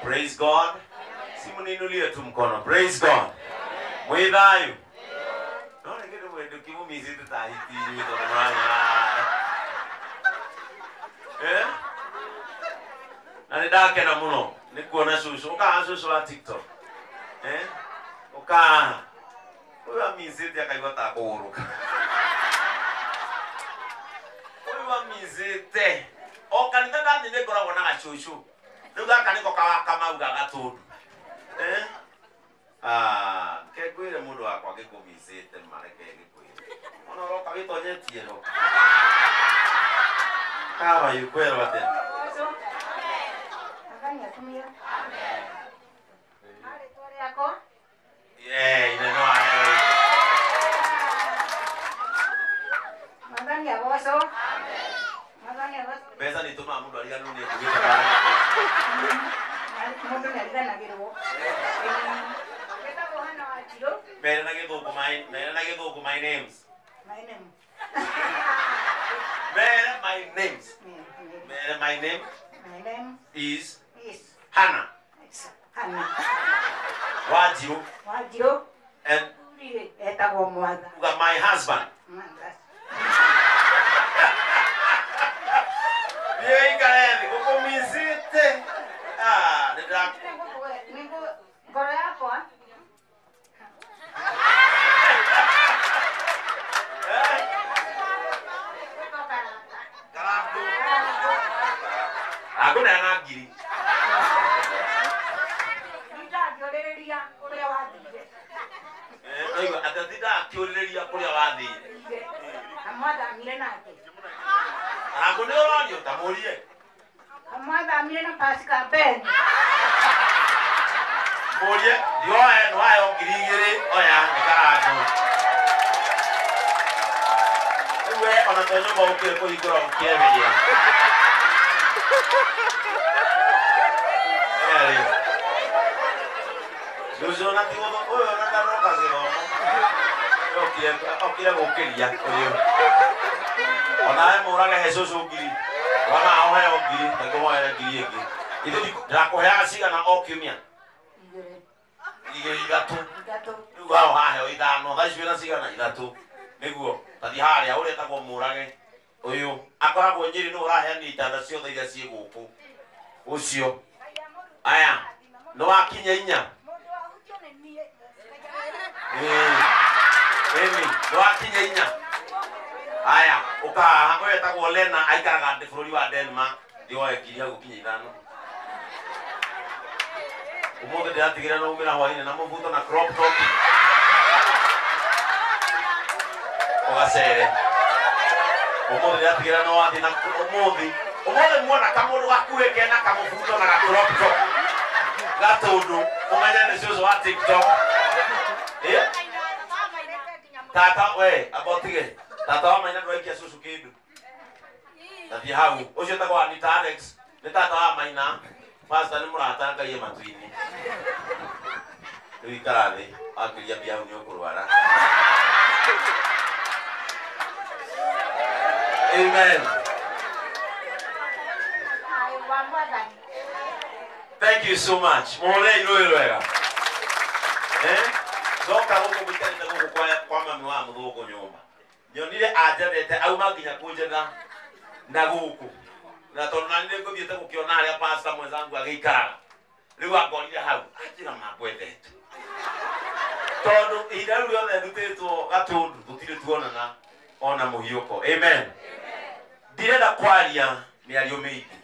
Praise God. Simuniinulie tu mkono. Praise God. Mwĩ thayũ. No rĩngĩ nĩ mwendũ kĩmũmicĩte ta hiti inyuĩ tondũ mũranyona. Eh? Na nĩ ndakena mũno nĩ kuona cũcũ. Ũkaha cũcũ wa TikTok. Eh? Ũkaha. Ũyũ amicĩte akaigua ta kũgũrũka. Ũyũ amicĩte. O kanitha ndathiĩ nĩ ngoragwo na gacũcũ. Rĩu gaka nĩko Kamau ga Gatũndũ. Eh? Ah, ke ngwĩre mũndũ wakwa ngĩkũmicĩte ma reke ngĩkwĩre. Ona ũroka wĩtonyetie no. How are you? Kwĩrwo atĩa? Mwathani atumia. Rĩtwa rĩakwa Yeah, ine no aheo. Mwathani agocwo. Mwathani agocwo. Mbeca nĩ itũmaga mũndũ ariganĩrwo nĩ kũgĩte kana. Mũndũ nĩ ariganagĩrwo. Wĩtagwo Hana Wanjirũ. Mere na gĩthũngũ my mere na gĩthũngũ my names. My name. Mere my names. Mere my name My name is is Hannah Hana Wanjirũ Wanjirũ. and Etagwo Mwatha. uga my husband. Mwatha. Niĩ ikare thĩ gũkũmicĩte. Ah, nĩ ndĩra Ngoro yakwa Eh, Karangũ. Angũneana ngiri. Ndingĩũrĩrĩria kũrĩa wathire. Eh, oiga atĩ ndakĩũrĩrĩria kũrĩa wathire. Na mwathamire nake. Karangũ nĩ ũrorio ta mũrie. Na mwathamire na Pascal Ben. Mũrie ndioe nĩwaheo 2000 oya nĩ Karangũ. Rĩu we ona to nyũmba ũkĩrĩ kũhingũra ũkĩeheria. Erĩ. Cũcũ na ti gũtho ũyũ ona ndanoka gĩthomo. Okire okire gũkĩria ũyũ. Onawe mũrage he cũcũ ngiri. Wana ũheo ngiri, ndĩkũhoere ngiri ĩngĩ. Ithuĩ ndĩrakũheaga cigana o kiumia? Igĩrĩ. Igĩrĩ ithatũ. Ithatũ. Rĩu hao haheo ithano, thaa ici wĩna cigana ithatũ. Nĩguo, tathi harĩa ũrĩa etagwo Mũrage. Ũyũ akoragwo Nyĩrĩ nĩwe ũraheanire itanda ciothe iria ciĩ gũkũ. Ũcio. Aya, nĩ wakinya inya. Mũndũ wahutio nĩ niĩ. Ĩni, nĩ wakinya inya. Aya, ũkahaha ũyũ etagwo Lena aikaraga bũrũri wa Denmark. Ndioe ngiri hau gũkinya ithano. Ũmũthĩ ndĩratigĩra no umĩra hwainĩ na mũbuto na crop top. Ũgacere. Ũmũthĩ ndĩratigĩra no wathiĩ na ũmũthĩ. Ũmũthĩ muona kamũndũ gakuĩ kena kamũbuto na ga crop top. Gatũndũ, ũmenye nĩ cũcũ wa TikTok. Eh? Tata we, amba ũtige. Tata wa Maina ndũraikia cũcũ kĩndũ. Tathiĩ hau. Ũcio etagwo Anita Alex. Nĩ tata wa Maina. Pastor nĩ mũrata Ngai e matu-inĩ. Rĩu ikara thĩ, wakĩria mbia hau nĩ ũkũrwara. Amen. Thayũ wa Mwathani. Thank you so much. Mũhũrei rũĩ rwega. Eh? Ndoka gũkũ mũikarĩte gũkũ kwa mami wa mũthũngũ nyũmba. Nyonire anjethete auma nginya kũnjetha na gũkũ. Na tondũ nani nĩ ngũthiĩte gũkĩona harĩa pastor mwenzangu agĩikaraga. Rĩu angorire hau, anjĩra mangwendete. Tondũ ihinda rĩu rĩothe ndutĩtwo Gatũndũ tũtirĩ tuonana ona mũhiũko. Amen. Ndirenda kwaria mĩario mĩingĩ.